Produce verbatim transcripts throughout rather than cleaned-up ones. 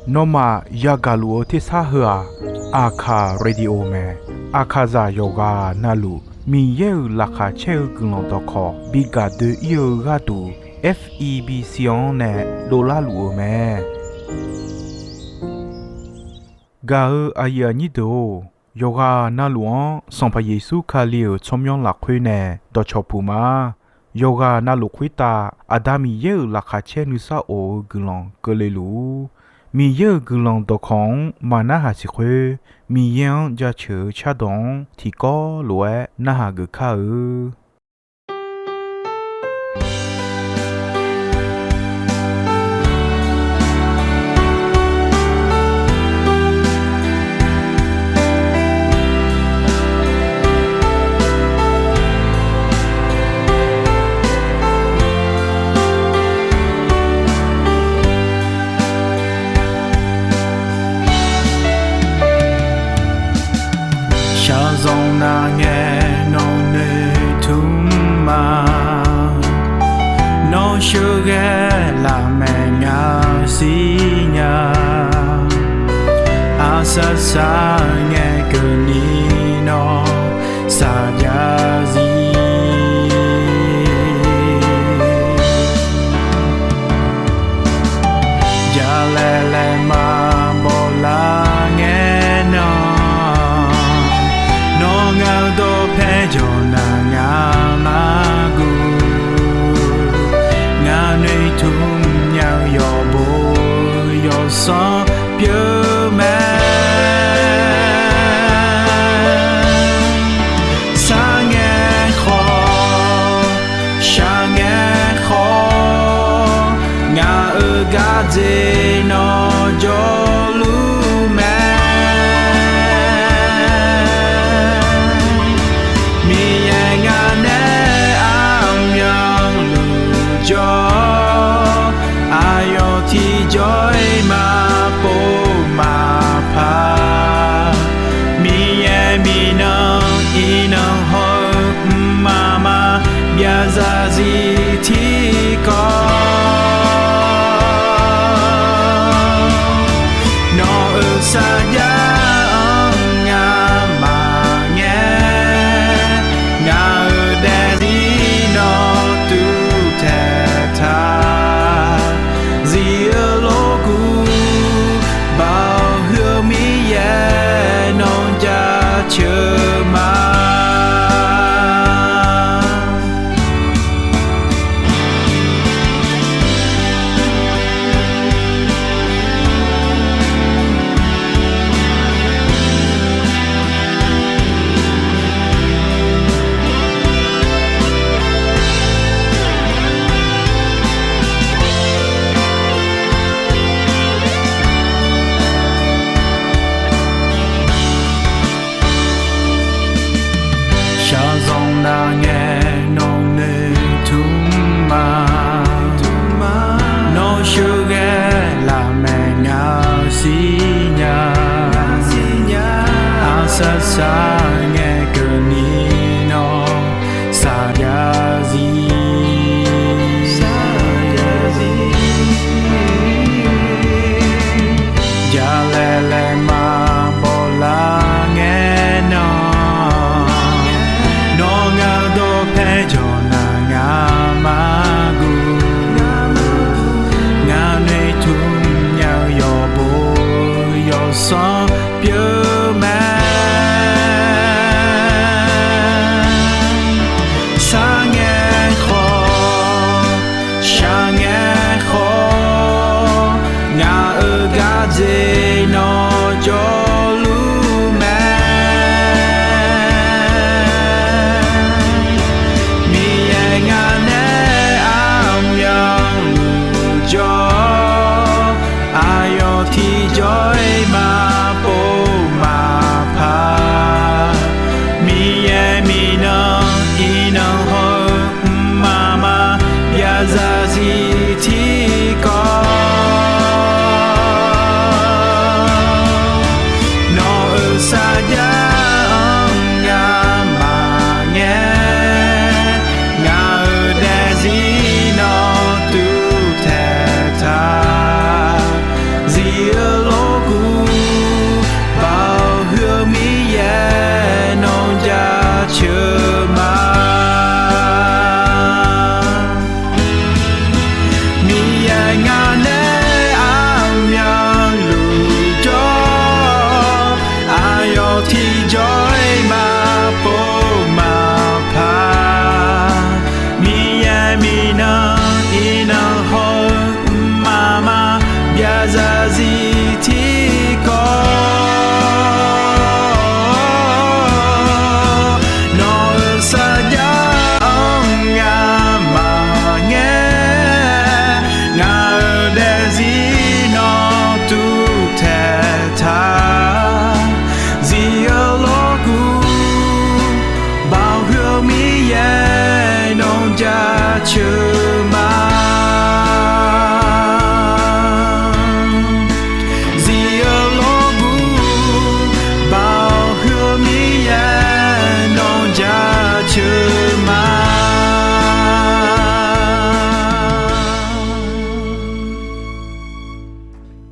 Nawmaf yagaq luf-eu tersar heu-aq, Aqkaq Radio mae. Aqkaqzaq yawqghaq navluf Miqyaer-euq laqkhaq caer-eu guiqlanq dawqkawq bi gaq doe-ir-eu gharduq, F E B C-anr nae dovlar luf-eu mae. Gaq-eu aqyuif aqnyir deuq-or, yawqghaq navluf-anr Sanqpaq Yeqsur Kali-euq tsawrmyanr lafkhoer nae dawqcawq puq ma. Yawqghaq navluf khoertav Aqda Miqyaer-euq laqkhaq caer nuisar of-eu guiqlanq keuvle luf-ur. Miqyaer-euq guiqlanq dawqkawq-anr maqnarhaq siq khoer, Miqyaer-anr jaceuq-eu cardawq-anr tiqkawv lof-aer narhaq geuf kar-eu. Shaqzanq nar ngae nawq noeqtmq ma. Nawr sheuqghae lafmaeq ngaq-eu sirnya. Aqsar sar ngae keuvni nawr saqjav zir. Jalaeq laeq maqbaw lar ngae nan, nawr ngaq-eu dawqpae jawq nar ngaq mar guv. Ngaq noeqtmq nya-eu yawqbo yawsanr pyeuf mae. Sar ngae khawf, shaq ngae khawf, ngaq-euq gardzer nawr jawrluf mae. Miqyaer ngaq nae armyanluf jawr, aqyawf tiqjawr-iq maqpov maqpar. Miqyaer miqnan iqnan hawr-eu mqmaq maqbyav zarzir tiqkawv. Nawq-euq sarjax-anr ngamaf ngae, ngaq-euq daefzir nawr tuvtaeq taq. Zif-eu lorkuv, Baoq huiq-eu Miqyaer nawr jaceuq ma. Shaqzanq nar ngae nawq noeqtmq ma. Nawr sheuqghae lafmaeq ngaq-eu sirnya. Aqsar sar ngae keuvni nawr saqjav zir. Jalaeq laeq maqbaw lar ngae nan, nawr ngaq-eu dawqpae jawq nar ngaq mar guv. Ngaq noeqtmq nya-eu yawqbo yawsanr pyeuf mae. Sar ngae khawf, shaq ngae khawf, ngaq-euq gardzer nawr jawrluf mae. Miqyaer ngaq nae armyanluf jawr, aqyawf tiqjawr-iq ma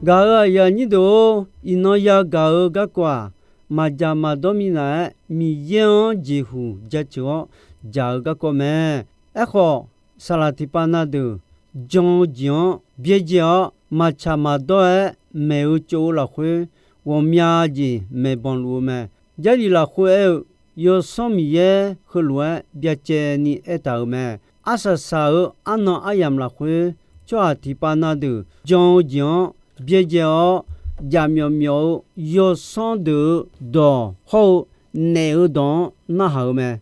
Gaq-euq aqyuif aqnyir deuq-or, iqnan yagaq-eu garkawv-aq, maqdzaq maqdawr minav-aer Miqyaer-anr jeqhuq jaceuq-awr dzaq-eu garkawv mae. Aerkhawf, saqlaq tiqpav na deuq jan-eu jeq-anr byaerdzae-awr, maqtsaq maqdawr-aer maeq-eu tsov-eu lafkhoer, ghawqmya jeq maeqbanq luf-eu mae. Jarlif lafkhoer aer-eu, Yawsanr Miqyaer heulof-aer byacaevni aertaq-euq mae. Arsaq saq-euq arnan aryamq lafkhoer, tsawrhaq tiqpav na deuq jan-eu jeq-anr byaerdzae-awr, jaqmyawf myawf-eu yawsanr deuq-euq dawq hawr-eu naef-eu dawq-anr narhaq-eu mae.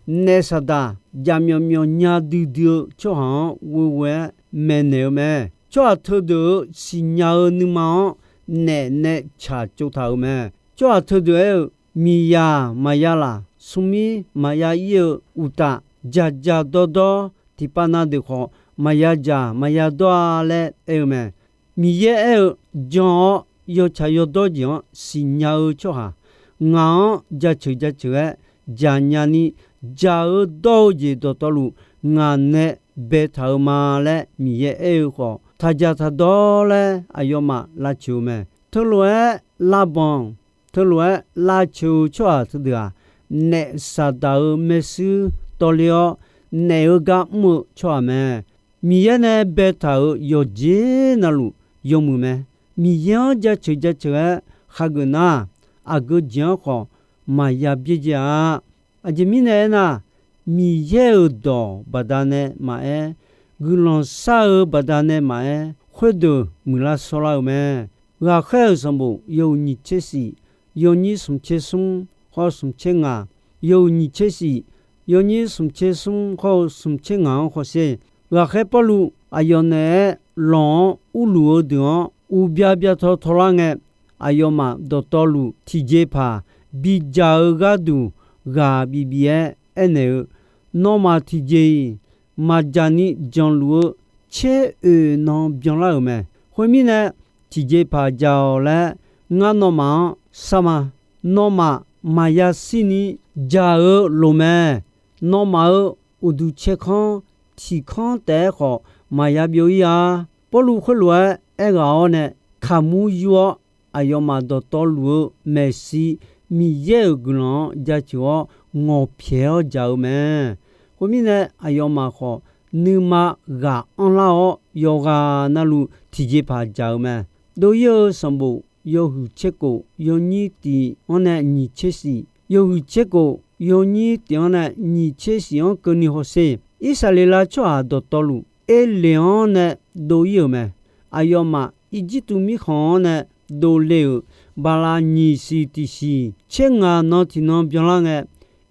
Naef saqdaq jaqmyawf myawf nya duidui-eu tsawrhaq-anr ghoeghoe-aer maeqnaeq-eu mae. Tsawrhaq teudeuq-euq siqnya-eu nuima-anr naef nae tsaq tsovtaq-euq mae. Tsawrhaq teudeuq aer-eu, Miqyaq maqya laf, smrmir maqya ir-eu uqtaf, dzaqdzaq dawrdawr tiqpav na deuq khawf maqya dzaq maqya dawr-a laer aer-eu mae. Miqyaer aer-eu, Jan-awr, yawtsaq yawdawr jeq-anr siqnya-eu tsawrhaq, ngaq-anr jaceuq jaceuq-aer dzaqnya ni, dzaq-eu dawr-eu jeq dawqtawvluf ngaq nae baetaq-eu ma laer Miqyaer aer-eu khawf, taqdzaq taqdawr laer aqyawfmaf lavcoeq-eu mae. Teulof-aer lavbanq, teulof-aer lavcoeq-eu tsawrhaq teudeuq-aq, naef saqdaq-euq maershuir tawvler-awr, naef-eu gar mr-eu tsawrhaq mae. Miqyaer nae baetaq-euq yawqjeq navluf yawmuiq mae. Miqyaer-anr jaceuq jaceuq-aer hageuf nar, aqgeu jeq-anr khawf maqya byaerdzae-a. Aqjeq mirnae aernar, Miqyaer-euq dawq baqdanae maqaer, guiqlanq shar-eu baqdanae maqaer, khoerdeuq muiqlar shawrlar-eu mae. Ghaqkhaer-euq sanqbof yawhuiq nyiq tser shif, yawnyir smq tser smr hawr-eu smq tser ngaq, yawhuiq nyiq tser shif, yawnyir smq tser smr hawr-eu smq tser ngaq-anr hawsher. Ghaqkhaer Pawrluv aqyawf naeq-aer lawq-anr urluf-eu deuq-anr uqbya byataw tawlar ngae, aqyawfmaf dawqtawvluf tiqjeqpaq bidzaq-eu gharduq ghaq bif bif-aer aernaeq-eu, Nawmaf tiqjeq-iq maqdzaq ni janluf-eu tser oeq nan byanlar-euq mae. Khoermirnae, tiqjeqpaq dzaq-awq laer ngar nawmaf-anr shar ma. Nawmaf maqya shir ni dzaq-eu loq mae. Nawmaf-euq uqduq tsaerkanr tiq kanr taef-aer khawf maqya byov-ir-a. Pawrluv khoerlof-aer aerghaq-awr nae kaqmur yur-awr, aqyawfmaf dawqtawvluf-eu maeqshi Miqyaer-euq guiqlanq-anr jaceuq-awr ngawqpyaeq-awr dzaq-eu mae. Khoermirnae, aqyawfmaf khawf nuima ghaq anrlar-awr, yawqghaq navluf tiqjeqpaq dzaq-eu mae. Dov-ir-eu sanqbof yawhuiq tser kof yawnyir tif-anr nae nyiq tser shif, yawhuiq tser kof yawnyir tif-anr nae nyiq tser shif-anr keuvni hawsher. Irsaqleqlav tsawrhaq dawqtawvluf, Erleq-anr nae dov-ir-euq mae. Aqyawfmaf Irjirtuv mirkhanq-anr nae dovle-euq bala nyiq siq tiq siq tser ngaq nan tiq nan byanlar ngae,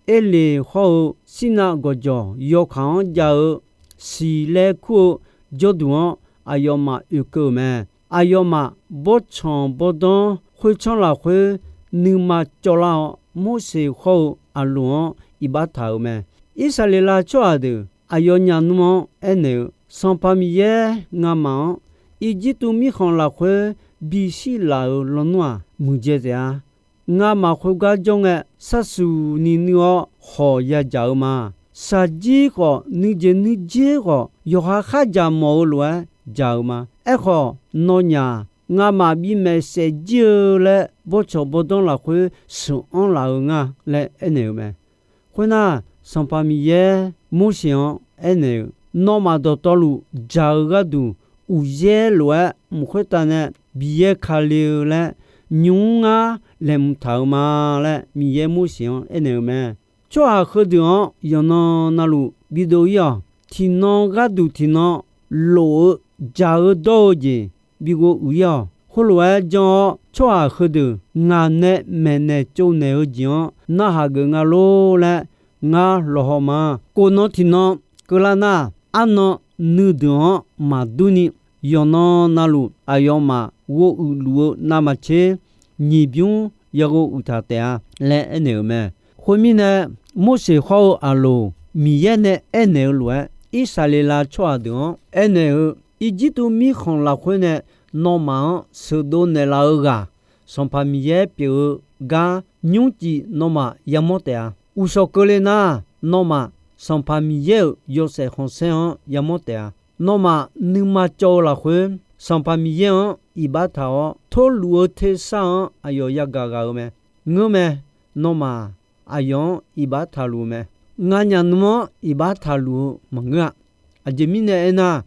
Erleq hawr-eu Sirnav gawqjawq yawkaq-anr jav-eu siq laer kur-eu jawrduq-anr aqyawfmaf oekeuv-euq mae. Aqyawfmaf bawrtsanq bawrdanr khoertsanr lafkhoer nuima cawvlar-awr, Morseq hawr-eu Aqloq-anr iqbax taq-euq mae. Irsaqleqlav tsawrhaq deuq aqyawfnyaf nmr-anr aernaeq-eu, Sanqpaq Miqyaer, ngamaf-anr Irjirtuv mirkhanq lafkhoer bishir laf-euq lawnmr-aq, muiqdzae taef-a. Ngamaf khoergar jawr ngae, sharsuq ni nuir-awr khawq yadzaq-eu ma. Shaqjir khawf, nuijeq nuijer khawf, yawqha khardzaq mawf-eu lof-aer dzaq-eu ma. Aerkhawf, nawnyaf, ngamaf bimaeq saef jir-eu laer bawrtsanq bawrdanr lafkhoer sheuq anr laf-eu nga laer aernaeq-eu mae. Khoernar, Sanqpaq Miqyaer Morseq-anr aernaeq-eu, Nawmaf dawqtawvluf dzaq-eu gharduq, uqyaer lof-aer mq khoertav nae Miqyaer ka le-eu laer nymq-mr ngar laeqhmq taq-eu ma laer Miqyaer Morseq-anr aernaeq-eu mae. Tsawrhaq heudeuq-anr yawqnan navluf bidov-ir-awq. Tiqnan gharduq tiqnan lof-eu dzaq-eu dawr-eu jeq bighov uiq-ir-awq. Khoerlof-aer janr-awr, tsawrhaq heudeuq ngaq nae maeqnaeq tsovnaeq-eu jeq-anr narhaq geuf nga lor laer ngar lawqhaw ma. Kof nan tiqnan keuvlar nar, arnan nuideuq-anr maqdur ni, yawqnan navluf aqyawfmaf ghov uiq luf-eu navmaqtser nyiq bymr yaghov uiq taq taef-a laer aernaeq-euq mae. Khoermirnae, Morseq hawr-eu Aqloq Miqyaer nae aernaeq-eu lof-aer, Irsaqleqlav tsawrhaq deuq-anr aernaeq-eu, Irjirtuv mirkhanq lafkhoer nae nawmaf-anr sheuqdov naeqlaf-eu ghaq, Sanqpaq Miqyaer pyeuf-eu gar nymrcif nawmaf yamawr taef-a. Uqshawq keuvle nar, nawmaf Sanqpaq Miqyaer-euq yawshaef khanqsaer-anr yamawr taef-a. Nawmaf nuima cawv-eu lafkhoer, Sanqpaq Miqyaer-anr iqbax taq-awr, torluf-eu tersar-anr aqyawf yagaq ghaq-eu mae. Ngeurmae, nawmaf aqyawf-anr iqbax taqluf-eu mae. Nganyaf nmr-anr iqbax taqluf-eu maqngeur-a. Aqjeq mirnae aernar,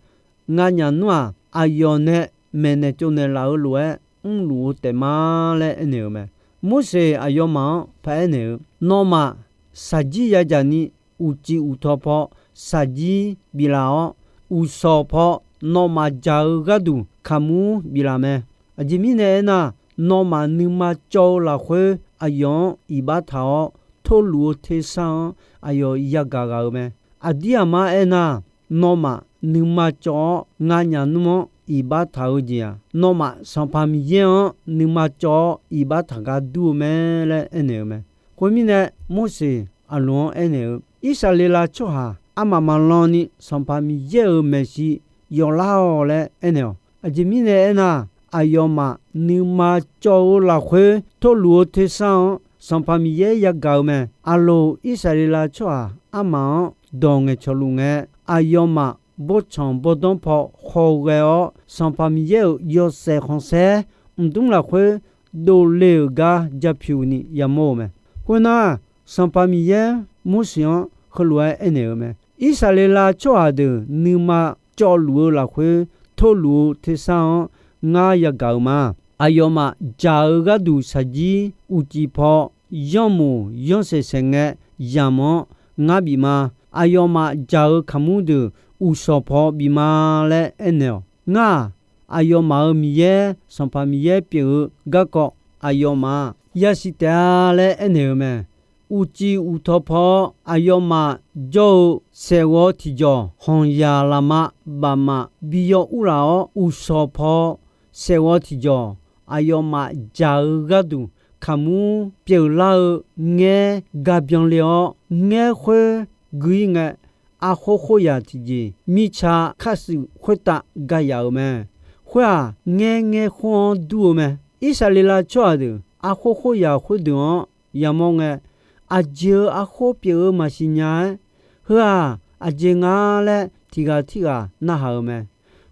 nganyaf nmr-aq, aqyawf nae maeqnaeq tsovnaeq laf-eu lof-aer mrluf-eu taef ma laer aernaeq-eu mae. Morseq aqyawfmaf-anr paraer naeq-eu, Nawmaf shaqjir yadzaq ni uqcif uqtaw paw shaqjir biflaf-awr, uqshawq paw nawmaf dzaq-eu gharduq kaqmur biflaf mae. Aqjeq mirnae aernar, nawmaf nuima cawv-eu lafkhoer aqyawf-anr iqbax taq-awr, torluf-eu tersar-anr aqyawf yagaq ghaq-eu mae. Aqdir aqmar aernar, nawmaf nuima cawv-awr nganyaf nmr-anr iqbax taq-eu jeq-aq, nawmaf Sanqpaq Miqyaer-anr nuima cawv-awr iqbax taq gar dur-eu mae laer aernaeq-eu mae. Khoermirnae, Morseq aqloq-anr aernaeq-eu, Irsaqleqlav tsawrhaq armaf maqlan ni Sanqpaq Miqyaer-euq maeqshi yawflar-awq laer aernaeq-awq. Aqjeq mirnae aernar, aqyawfmaf nuima cawv-eu lafkhoer torluf-eu tersar-anr Sanqpaq Miqyaer yagaq-eu mae. Aqloq Irsaqleqlav tsawrhaq armaf-anr dawq ngaeqcawq luf ngae, aqyawfmaf bawrtsanq bawrdanr paw khawghae-awr, Sanqpaq Miqyaer-euq yawshaef khanqsaer mqdmr lafkhoer dovle-euq gar japyuq ni yamawr-eu mae. Khoernar, Sanqpaq Miqyaer Morseq-anr heulof-aer aernaeq-eu mae. Irsaqleqlav tsawrhaq deuq nuima cawvluf-eu lafkhoer torluf-eu tersar-anr ngar yagaq-eu ma. Aqyawfmaf dzaq-eu gharduq shaqjir uqcif paw yanrmoq yanrsaeq saeq ngae yamq-anr ngar bif ma. Aqyawfmaf dzaq-eu kaqmur deuq uqshawq paw bif ma laer aernaeq-awq. Ngar-aq, aqyawfmaf-euq Miqyaer, Sanqpaq Miqyaer pyeuf-eu garkawv aqyawfmaf yasiq taef-a laer aernaeq-eu mae. Uqcif uqtaw paw-awr aqyawfmaf jawr-eu saeqghawv tiqjawq, hanqyaq lafma bafmaf bi yaw urlaf-awr, uqshawq paw saeqghawv tiqjawq, aqyawfmaf dzaq-eu gharduq kaqmur pyeuflar-eu ngaer ga byanle-awr, ngaer khoer gui-ir ngae, arkhoer khoeryaq tiqjeq mirtsa kharshuif khoertav ga yaf-euq mae. Khoer-aq, ngaer ngaer khoer-anr dur-eu mae. Irsaqleqlav tsawrhaq deuq arkhoer khoeryaq khoerdeuq-anr yamawr ngae, aqjeq-euq arkhoer pyeuf-eu maqsiq nya-aer, heu-aq aqjeq nga laer tiq ghaq tirghaq narhaq-eu mae.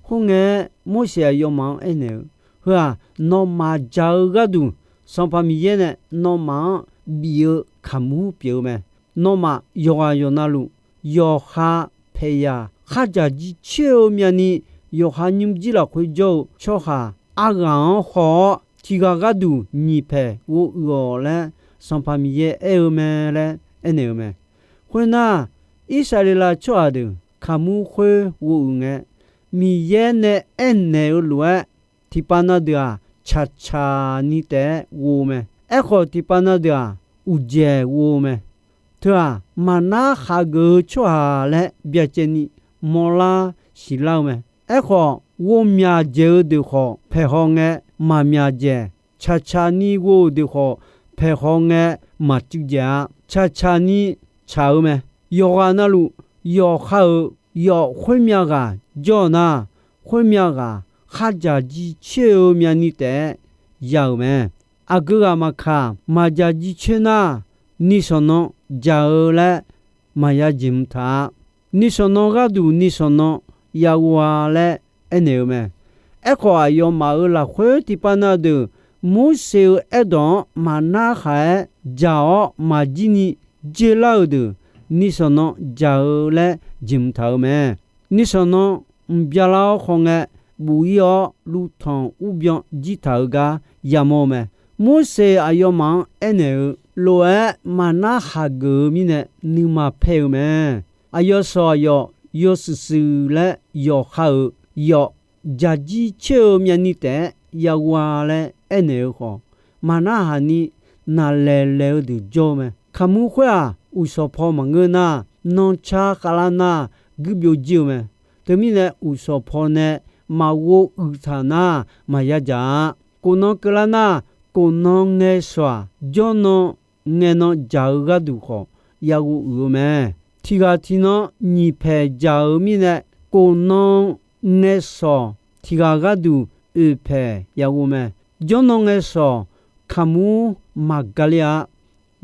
Khoerngae-aer, Morseq aqyawfmaf-anr aernaeq-eu, Heu-aq, nawmaf dzaq-eu gharduq Sanqpaq Miqyaer nae nawmaf-anr bif-eu kaqmur pyeuf-eu mae. Nawmaf yawqghaq yawqnavluf, yawqha paeqyaq khardzaq jircoer-eu myavni, yawqha nymrjir lafkhoer jawr-eu tsawrhaq arghaq-anr haw-awr, tiq ghaq gharduq nyiq paeq ghovuiq-awq laer Sanqpaq Miqyaer aer-eu mae laer aernaeq-eu mae. Khoernar, Irsaqleqlav tsawrhaq deuq kaqmur khoer ghovuiq ngae, Miqyaer nae aernaeq-eu lof-aer, tiqpav na deuq-aq, tsaqtsaq ni taef-aer ghov-eu mae. Aerkhawf, tiqpav na deuq-aq, uqdzaeq ghov-eu mae. Teu-aq, maqnar hageuf-eu tsawrhaq laer byacaevni mawrlar siqlar-eu mae. Aerkhawf, ghovmyaq dzaeq-eu deuq khawf paeqhaw ngae maqmyaq dzaeq, tsaqtsaq ni ghov-euq deuq khawf paeqhaw ngae maqcuiv dzaeq-a. Tsaqtsaq ni tsaq-eu mae. Yawqghaq navluf, yawqha-euq yawf khoermyav ghaq jawr-eu nar, khoermyav ghaq khardzaq jircoer-eu myavni taef-aer ya-euq mae. Aqgeu ghaq maqkaq, maqdzaq jircoer nar, nisawq nan dzaq-eu laer maqya jeqhmq taq-a. Nisawq nan gharduq nisawq nan ya ghov-a laer aernaeq-eu mae. Aerkhawf, aqyawfmaf-euq lafkhoer tiqpav na deuq Morseq-euq aerdawq-anr maqnar haq-aer dzaq-awr maqjir ni dzoerlar-euq deuq, nisawq nan dzaq-eu laer jeqhmq taq-eu mae. Nisawq nan mq byalar-awr khawf ngae, buf-ir-awr luvtanq urbyan jir taq-eu gar yamawr-eu mae. Morseq aqyawfmaf-anr aernaeq-eu lof-aer maqnar hageuf-eu mirnae nuima paer-eu mae. Aqyawf sawq aqyawf yawshuif shuif laer yawqha-euq yawf dzaq jircoer-eu myavni taef-aer ya ghov-a laer aernaeq-eu khawf, maqnar haq ni naqlaeq laeq-eu deuq jawr-eu mae. Kaqmur khoer-aq, uqshawq paw maqngeur nar, nancar khavlar nar, guir byovjir-eu mae. Teumirnae, uqshawq paw nae maqghov uiqtaq nar, maqya dzaq-a. Khofnan keuvlar nar, khofnan ngae shawq-aq, jawrnan ngae nan dzaq-eu gharduq khawf, ya ghov uiq-eu mae. Tiq ghaq tiq nan nyiq paeq dzaq-eu mirnae, khofnan ngae shawq tiq ghaq gharduq oeq paeq ya ghov mae. Jawrnan ngae shawq kaqmur maqgale-a.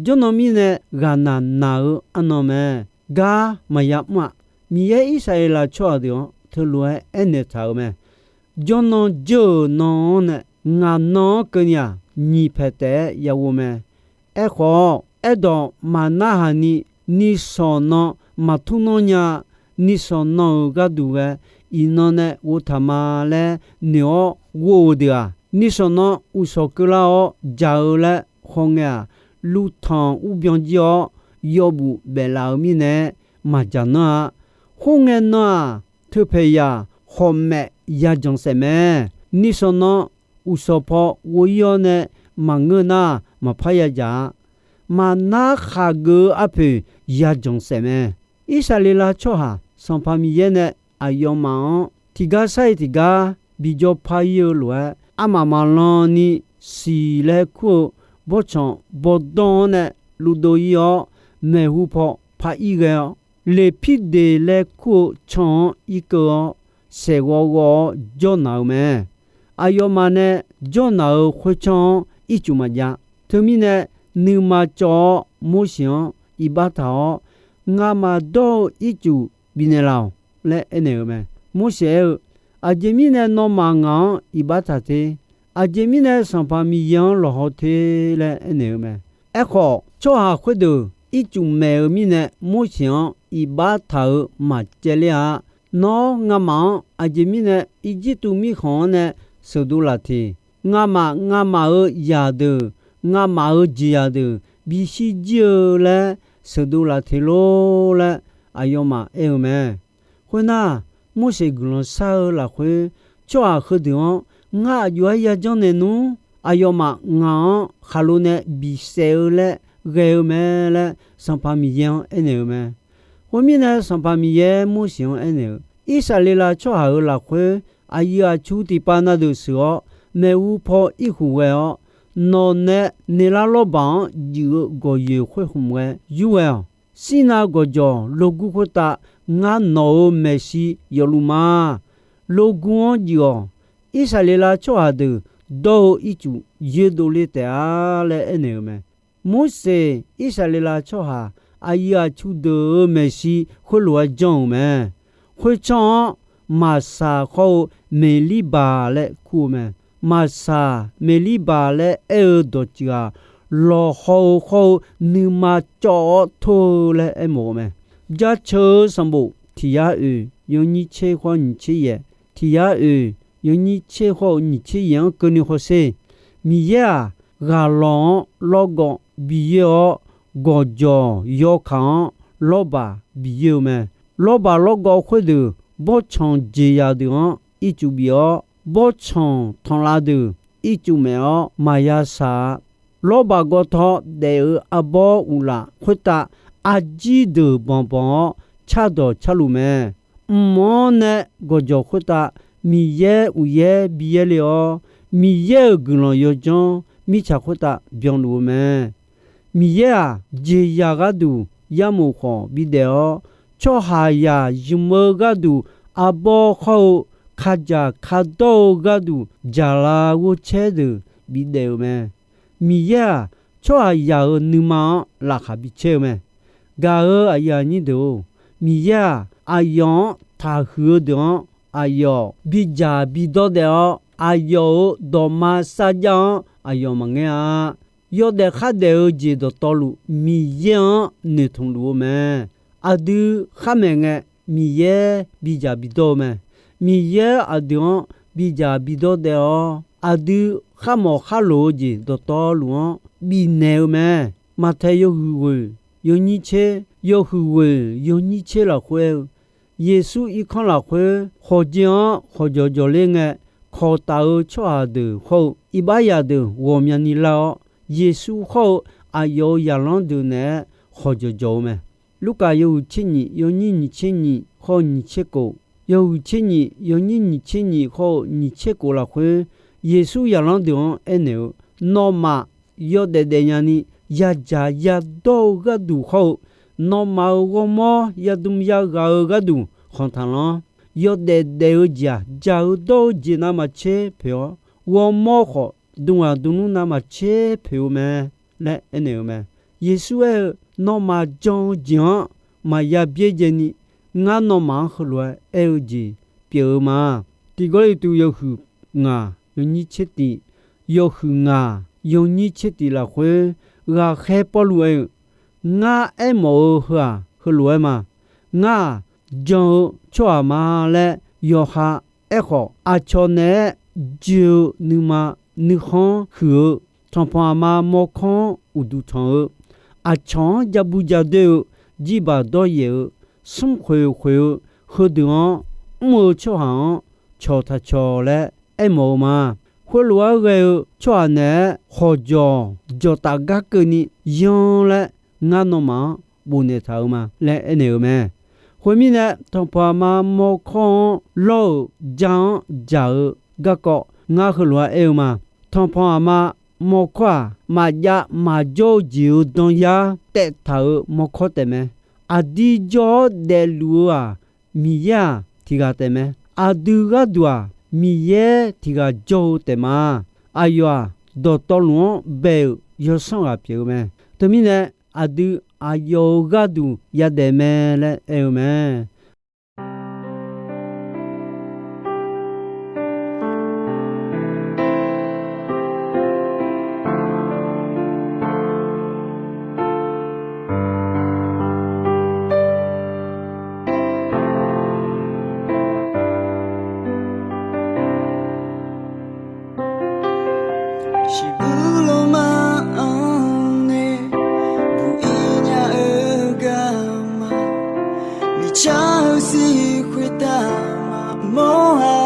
Jawrnan mirnae ghaqnaq naq-eu arnan mae. Gar maqya mr-aq, Miqyaer Irsaqleqlav tsawrhaq deuq-anr teulof-aer aernaeq taq-euq mae. jawrnan jeur-euq nan-anr nae ngaq nan-anr keuvni-aq, nyiq paeq taef-aer yaghof mae. Aerkhawf, aerdawq maqnarhaq ni, nishawq nan maqtur nanr nya, nishawq nan-euq gharduq ghae iqnan nae ghovtaq ma laer noeq-awr ghov-euq deuq-aq, nishawq nan uqshawq keuvlar-awr jaq-eu laer hawngae-aq, luvtanq urbyan jir-awr yawbuf baeflaf-euq mirnae maqjaq nanr-a. Khoerngae nan-aq, teupaeq yaq khawqmaef yajanq saef mae. Nishawq nan uqshawq paw ghov-ir-awr nae maqngeur nar, maqpar yajaq-a. Maqnar khaqgeuf-eu arpoeq yajanq saef mae. Irsaqleqlav tsawrhaq Sanqpaq Miqyaer nae aqyawfmaf-anr tiqgar sar-iq tiqgar bi jawr par-ir-eu lof-aer, armaf maqlan ni siq laer kur-eu bawrtsanq bawrdanr-anr nae luvdov-ir-awr, maeqhu paw par-ir ghae-awr, Leqpirdeq laer kur-eu can-anr irkeuv-awr, saeqghawv ghawv-awr jawrnaq-eu mae. Aqyawfmaf nae jawrnaq-euq khoertsanr-anr ircuf maqjav. Teumirnae, nuima cawv-awr Morseq-anr iqbax taq-awr, Ngamaf dawr-eu ircuf bifnaeq laf-awq laer aernaeq-eu mae. Morseq aer-eu, Aqjeq mirnae nawmaf ngaq-anr iqbax taq te. Aqjeq mirnae Sanqpaq Miqyaer-anr lawqhaw te laer aernaeq-eu mae. Aerkhawf, tsawrhaq khoerdeuq ircuf maeq-eu mirnae Morseq-anr iqbax taq-euq maqcaevler-a. Nawr ngamaf-anr aqjeq mirnae Irjirtuv mirkhanq-anr nae sheuqdov laf teq. Ngamaf ngamaf-euq zaqdeuq, ngamaf-euq jeqzaq deuq bishir jir-eu laer sheuqdov laf teq lor laer aqyawfmaf aer-eu mae. Khoernar, Morseq guiqlanq shar-eu lafkhoer, tsawrhaq heudeuq-anr ngar aqjox-aer yajanr naeq nmr. Aqyawfmaf ngaq-anr khaqlo nae bisaef-eu laer ghae-eu mae laer Sanqpaq Miqyaer-anr aernaeq-eu mae. Khoermirnae, Sanqpaq Miqyaer Morseq-anr aernaeq-eu, Irsaqleqlav tsawrhaq-euq lafkhoer aqyuif aqtsu tiqpav na deuq sheuq-awr, maeqhu paw irkhuf ghae-awr, nawq nae neqlar lawrbaq-anr juif-eu gawqyoeq khoer khmq ghae yur ghae-awq. Sirnav gawqjawq logur khoertav ngar nawq-euq maeqshi yawfluf ma. Logur-anr juif-awq. Irsaqleqlav tsawrhaq deuq dawr-eu ircuf yoerdovle taef-a laer aernaeq-eu mae. Morseq Irsaqleqlav tsawrhaq aqyuif aqtsu deuq-euq maeqshi khoerlof-aer janr-euq mae. Khoertsanr-anr Maqsaq khawr-eu Meqlirbaq laer kur-eu mae. Maqsaq Meqlirbaq laer aer-eu dawqtsuif-aq, lawqhaw-eu khawr-eu nuima cawv-awr tor-eu laer aermawf-eu mae. Jaceuq-eu sanqbof tiq yar oeq yawnyir tser khawr nyiq tser yaeq, tiq yar oeq yawnyir tser khawr-eu nyiq tser yaeq-anr keuvni hawsher. Miqyaer-aq, ghaqlawq-anr lawrgawv biyoer-awr, gawqjawq yawkaq-anr lawrbaq biyoer-eu mae. Lawrbaq lawrgawv khoerdeuq bawrtsanq jeqzaq deuq-anr ircuf bif-awr, bawrtsanq tanqlav deuq ircuf maef-awr maqya shaq-a. Lawrbaq gawtaw daef-eu arbawr uqlaf khoertav arjir deuq banqbanq-awr cardawq carluf mae. Mq-anr nae gawqjawq khoertav Miqyaer uqyaer bi yaerle-awr, Miqyaer-euq guiqlanq yawdzanr mirtsaq khoertav byanluf-eu mae. Miqyaer-aq, jeqzaq gharduq yarmof khawf bidaef-awr, tsawrhaqzaq zmq-eu gharduq arbawr khawr-eu kaqdzaq kaqdawr-eu gharduq dzaqlar ghorcaer deuq bidaef-eu mae. Miqyaer-aq, tsawrhaqzaq-euq nuima-anr laqkhaq bicaer-eu mae. Gaq-euq aqyuif aqnyir deuq-or, Miqyaer-aq, aqyawf-anr taqhuiq-eu deuq-anr aqyawf bidzaq bidawr daef-awr, aqyawf-euq dawqma sarjax-anr aqyawf maqngaer-a. Yawdaef khardaef-eu jeq dawqtawvluf Miqyaer-anr noeqtmq luf-eu mae. Aqdui khar maeq ngae, Miqyaer bidzaq bidawr-eu mae. Miqyaer aqdui-anr bidzaq bidawr daef-awr, aqdui kharmawf kharloq-eu jeq dawqtawvluf-anr bifnaeq-eu mae. Maqtaeq yawhuiq ghoeq yawnyir tser, yawhuiq ghoeq yawnyir tser lafkhoer aer-eu, Yeqsur irkanr lafkhoer khawqjeq-anr khawqjawq jawq ler ngae, kawqtaf-eu tsawrhaq deuq hawr-eu iqbaxzaq deuq ghawqmyani lar-awr, Yeqsur hawr-eu aqyawf-euq zaqlanr deuq naeq-aer khawqjawq jawq-eu mae. Lurkaf yawhuiq tser nyif yawnyir nyiq tser nyif hawr-eu nyiq tser kof, yawhuiq tser nyif yawnyir nyiq tser nyif hawr-eu nyiq tser kof lafkhoer, Yeqsur zaqlanr deuq-anr aernaeq-eu, Nawmaf yawdaef daef nyani yadzaq yadawr-eu gharduq hawr-eu, nawmaf-euq ghawrmawr yadm yaghaq-eu gharduq khanq taqlanr. Yawdaef daef-eu jeq-aq, dzaq-eu dawr-eu jeq navmaqtser poeq-awr, ghawrmawr khawf dmghaq dmnmr navmaqtser poeq-eu mae laer aernaeq-eu mae. Yeqsur aer-eu, Nawmaf jan-eu jeq-anr maqya byaerdzaeni, ngar nawmaf-anr heulof-aer aer-eu jeq pyeuf-eu ma. Tiq Gawrliqtu yawhuiq ngaq yawnyir tser tiq, yawhuiq ngaq yawnyir tser tiq lafkhoer ghaqkhaer Pawrluv aer-eu, Ngar aermawf-eu heu-aq, heulof-aer ma. Ngar-aq, jan-eu tsawrhaq ma laer yawqha aerkhawf, aqcawq naeq-aer joe-eu nuima nuikhanr huiq-eu tanqpanq aqma mawrkawr-anr uqduq tanq-eu, aqcawq-anr ja bu ja doer-eu, jirbaq dawryaef-eu, smrkhoeq khoeq-eu, heudeuq-anr mr-eu tsawrhaq-anr cawq taq cawq laer aermawf-eu ma. Khoerlof-aer ghae-eu tsawrhaq naeq-aer khawqjawq jawqtaf gar keuvni yan laer ngar nawmaf-anr bofnaeq taq-eu ma laer aernaeq-eu mae. Khoermirnae, tanqpanq aqma mawrkawr-anr lawr-euq ja-anr dzaq-eu garkawv ngar heulof-aer aer-eu ma. Tanqpanq aqma mawrkawr-aq, maqjav maqjawr-eu jeq-euq danyar taev taq-euq mawrkawr taef mae. Aqdui jawr-awr daefluf-eu-aq, Miqyaer-aq tiq ghaq taef mae. Aqdui gharduq-aq, Miqyaer tiq ghaq jawr-eu taef ma. Aqyawf-aq, dawqtawvluf-anr bae-euq yawsanr ghaq pyeuf-eu mae. Teumirnae, aqdui aqyawf-euq gharduq yadaef mae laer aer-eu mae. Shiqbuq lawma-anr nae buq-ir nya-eu garma, miqcar-eu siq khoertav maqmawr-a.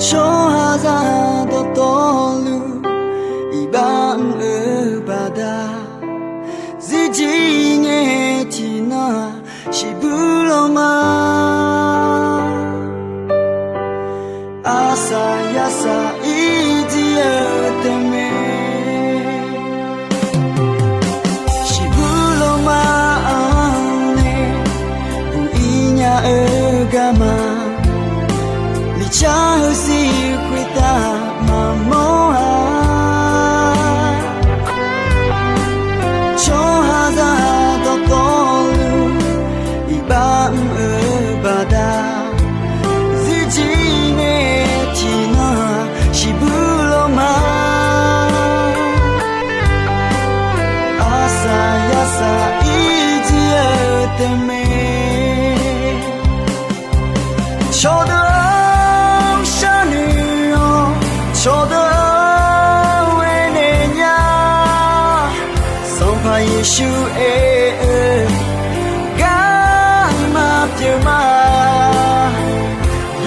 Tsawrhaqzaq dawqtawvluf iqbax mr-eu baqda, zirjir ngae tiqnan-aq shiqbuq lawma. Arsaq yarsaq irjir-eu taef mae. Shiqbuq lawma-anr nae buq-ir nya-eu garma, miqcar-eu siq khoertav maqmawr-a. Tsawrhaqzaq dawqtawvluf iqbax mr-eu baqda, zirjir ngae tiqnan-aq shiqbuq lawma. Arsaq yarsaq irjir-eu taef mae. Cawqdeuq-anr sharnoeq-awr, cawqdeuq-anr aernaeq nya. Sanqpaq Yeqsur aer-eu garma pyeuf ma.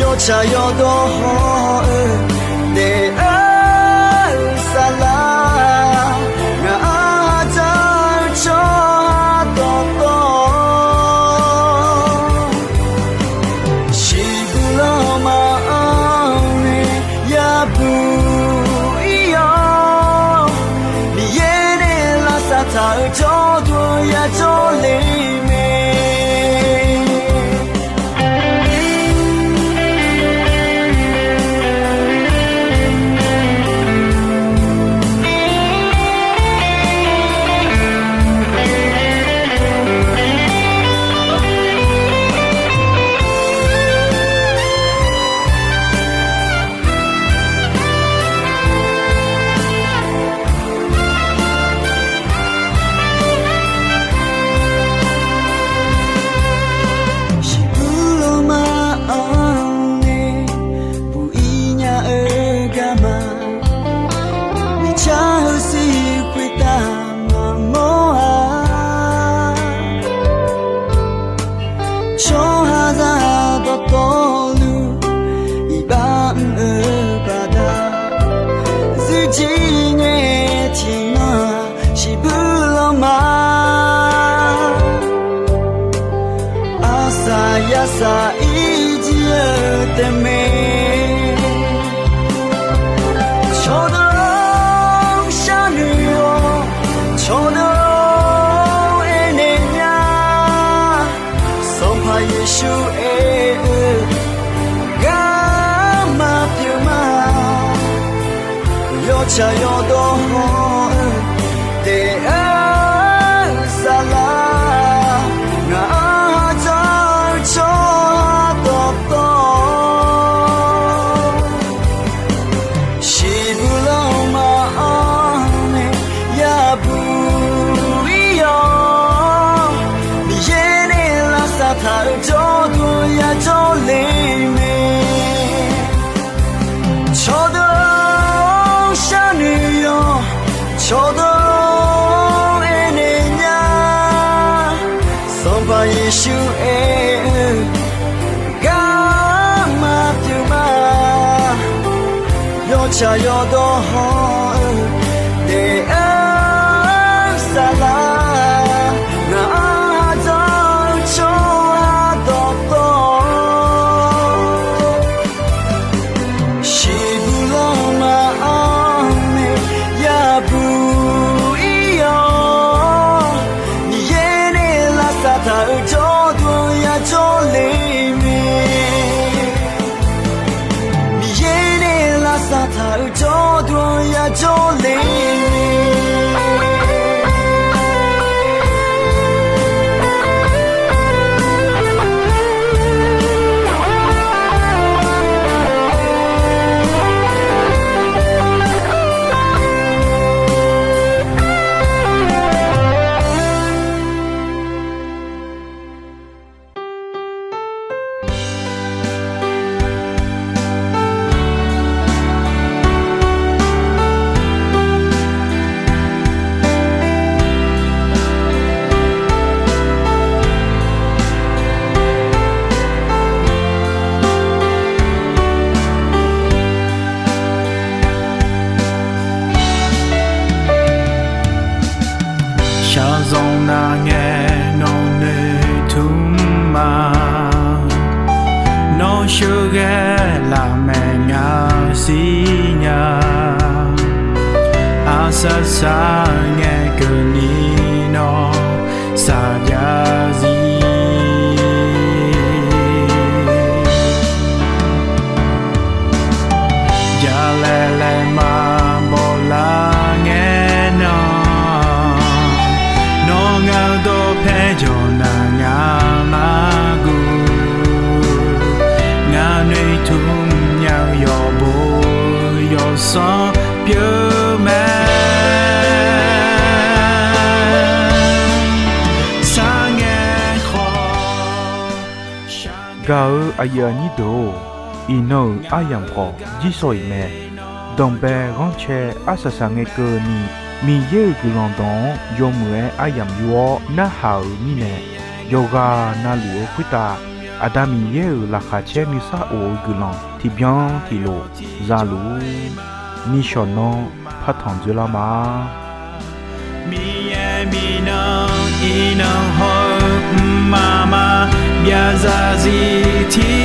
Yawtsaq yawdawr haw-eu daef-eu saflar, ngaq-anr dzaq-eu tsawrhaq dawqtawv, shiqbuq lawma-anr nae yabuq-ir-awr, Miqyaer nae lavsav taq-eu jawrduq yajawr le mae. Shiqbuq lawma-anr nae buq-ir nya-eu garma, miqcar-eu siq khoertav maqmawr-a. Tsawrhaqzaq dawqtawvluf iqbax mr-eu baqda, zirjir ngae tiqnan-aq shiqbuq lawma. Arsaq yarsaq irjir-eu taef mae. Cawqdeuq-anr sharnoeq-awr, cawqdeuq-anr aernaeq nya. Sanqpaq Yeqsur aer-eu garma pyeuf ma. Yawtsaq yawdawr haw-eu daef-eu saflar, ngaq-anr dzaq-eu tsawrhaq Shaqyawf dawq hawr-eu daef-eu saflar, ngaq-anr ardawr-eu tsawrhaq dawqtawvluf, shiqbuq lanma-anr nae yabuq ir-awr, Miqyaer nae lavsav taq-euq jawrduq-anr yajawr le mae. Miqyaer nae lavsav taq-euq jawrduq-anr yajawr le mae. Shaqzanq nar ngae nawq noeqtmq ma. Nawr sheuqghae lafmaeq ngaq siqnya. Arsaq saq ngae keuvni nawr saqjav zir. Jalaeq laeqma bawlar ngae nan, nawr ngaq-eu dawqpae jawq nar ngaq mar guv. Ngaq noeqtmq nya-eu yawqbo yawsanr pyeuf mae. Sar ngae khawf gaq-eu aqyuif aqnyir deuq-or, iqnan-euq aryamq khawf jirsawq iq mae. Danqbae ghanrcae arsaq saq ngae keuvni, Miqyaer-euq guiqlanq dawq-anr yawmuiq-aer aryamq yur-awr narhaq-euq mirnae, yawqghaq navluf-eu khoertav Aqda Miqyaer-euq laqkhaq caer nuisar of-eu guiqlanq tiqbyan tiqlof za luf-ur. Nishawq nanr partanq dzoerlar ma. Miqyaer miqnan iqnan hawr-eu mqmaq maqbyav zarzir tiq